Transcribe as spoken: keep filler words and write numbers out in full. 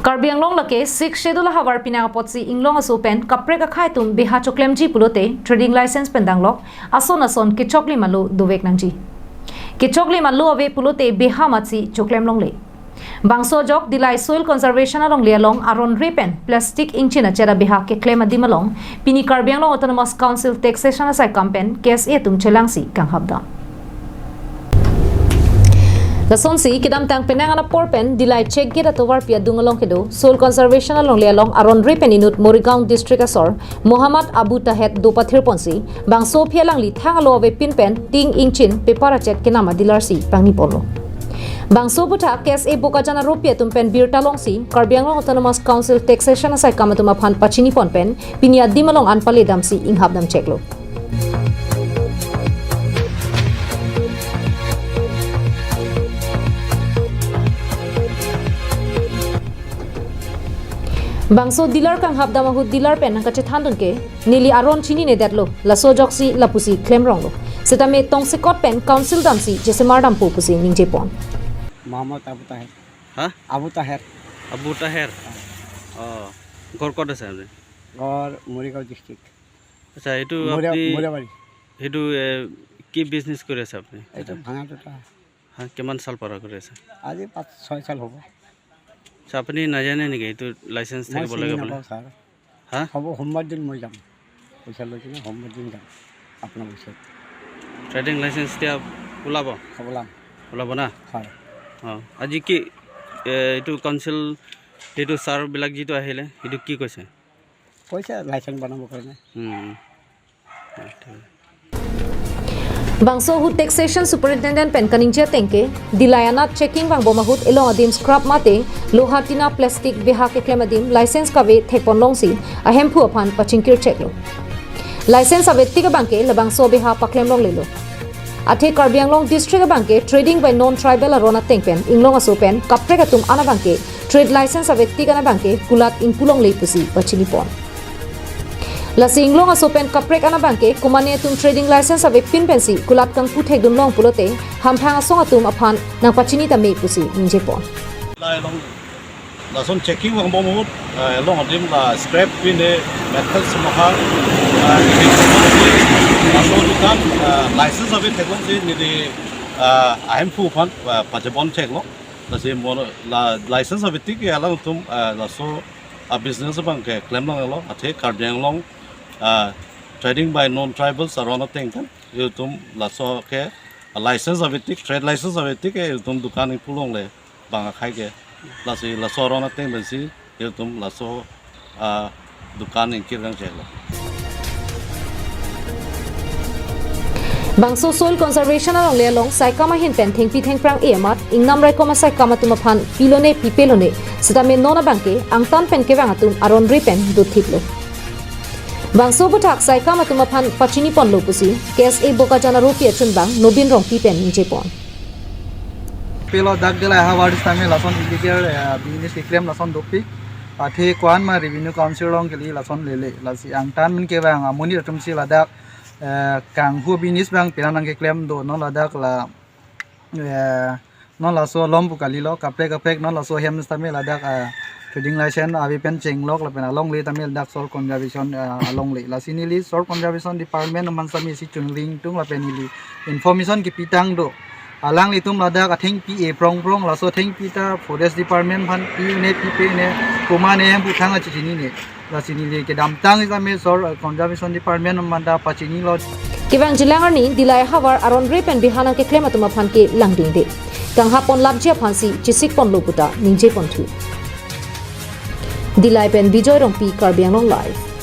Karbi Anglong lake Sixth Schedule ahavar pinang apotsi inglong aso pen kaprek akhei atum beha choklemji pulote trading license pen danglok ason ason kechoklim alo dovek nangji. Kechoklim alo ave pulote beha amatsi choklem longle. Bangso ajok Dillai Soil Conservation alongle along aron re pen plastic ingchin achet abeha keklem adim along pini Karbi Anglong Autonomous Council Taxation asaikam pen K S A atum chelangsi kanghap dam. Lasonsi kedamtang penang an apor pen Dillai check gate atovarpi adung along kedo Soil Conservation alongle along aron re pen inut Morigaon District asor Mohammad Abu Taher do pathir ponsi bangso aphi alangli thang alo ave pin pen ting ingchin paper achet kenam a-dealer si pangni ponlo. Bangso aputhak K S A Bokajan aropi atum pen birta longsi Karbi Anglong Autonomous Council Taxation asaikam atum aphan pachini pon pen pini adim along an pale damsi inghap dam cheklo. Bangso dealer kanghap dam ahut dealer pen nangkachethan dun ke neli aron chininedetlo, laso ajoksi lapusi klemronglo. Setame tongsekot pen council damsi chesemar dampo pusi ningje pon. Mohammad আবু তাহের। হা? আবু তাহের। আবু তাহের? হ্যাঁ। ও, ঘর ক'ত আছে আপুনি? ঘর মৰিগাঁও ডিষ্ট্ৰিক্ট। আচ্ছা, এইটো মৰিয়া-, আপুনি, মৰিয়াবাৰী। সেইটো, এ, কি বিজনেছ কৰি আছে আপুনি? এইটো ভাঙা টুটা। হা, কিমান চাল পৰা কৰি আছে? আজি পাঁচ ছয় চাল হ'ব। আচ্ছা, আপুনি নাজানে নেকি এইটো লাইচেন্স মই থাকিব চিনি লাগে বুলি? নাপাওঁ, ছাৰ। হা? হ'ব, সোমবাৰ দিন মই যাম। পইচা লৈ কিনে সোমবাৰ দিন যাম আপোনাৰ ওচৰত। ট্ৰেডিং লাইচেন্স এতিয়া ওলাব? ওলাম। ওলাব না? হয়। অ, আজি কি, এ, এইটো কাউন্সিল, এইটো ছাৰবিলাক যিটো আহিলে, সেইটো কি কৈছে? কৈছে লাইচেন্স বনাবৰ কাৰণে। হুম। অ, ঠিক আছে। Bangso ahut Taxation Superintendent pen kaningje ateng ke, Dillai anat checking vangbom ahut elong adim scrap mate, loha tina plastic beha keklem adim license kave thekpon longsi ahemphu aphan pachingkir cheklo. License ave tik abangke labangso beha paklem longlelo. Athe Karbi Anglong District abangke trading by non-tribal aron ateng pen inglong aso pen kaprek atum an abangke trade license ave tik an abangke kulat ingpu longle pusi pachini pon. Lasi inglong aso pen kaprek an abangke komatne atum trading license ave pin pensi kulat kangpu thekdun long pulote hamphang asong atum aphan nangpachini tame pusi ningje pon. Lai long lason checking vangbom ahut, ah, elong adim la scrap pine metal semoha, ah, laso dukan, ah, license ave theklongsi neli, ah, ahemphu aphan, ah, pachebon cheklo. Lasi mo la license ave tik alangtum, ah, laso a-business abangke klem longlo, athe Karbi Anglong, ah, trading by non-tribals aron ateng kan, ilitum laso ke license ave tik, trade license ave tik, ilitum dukan ingpu longle bang akhei ke. Lasi laso aron ateng pensi ilitum laso, ah, dukan ingkir kang chelo. Bangso Soil Conservation alongle along saikam ahin pen thengpi thengphrang e amat ingnam raikom asaikam atum aphan pilone pipelone setame non abangke angtan pen kevang atum aron re pen dothiplo. Bangso aputhak saikam atum aphan pachini ponlo pusi K S A Bokajan aropi achunbang Nobin Rongpi pen ningje pon. Pilo dak Dillai ahavar setame lason illegal, eh, business keklem lason dopik. Athe ko-an ma Revenue Council along kali lason lele. Lasi angtan pen kevang amonit atumsi ladak, eh, kanghu business abang penang nangkeklem do non ladak la, eh, non laso alom pu kalilo, kaprek kaprek non laso ahem setame ladak, ah, trading license ave pen chenglok lapen alongle tame ladak Soil Conservation, ah, alongle. Lasi neli Soil Conservation Department aman setame si chunring tung lapen neli information kepitang do. Alanglitum ladak athengpi e prong prong, laso athengpi ta Forest Department aphan pi-une pipe-une, komatne ahemphu thang kachechinine. Lasi neli kedamtang setame Soil Conservation Department aman ta pachinilo. Kevangjilang arni Dillai ahavar aron re pen beha nangkeklem atum aphan ke langdingde. Kanghap pon lapji aphansi chesik ponlo puta ningje ponthu. Dillai pen Bijoy Rongpi, Karbi Anglong Live.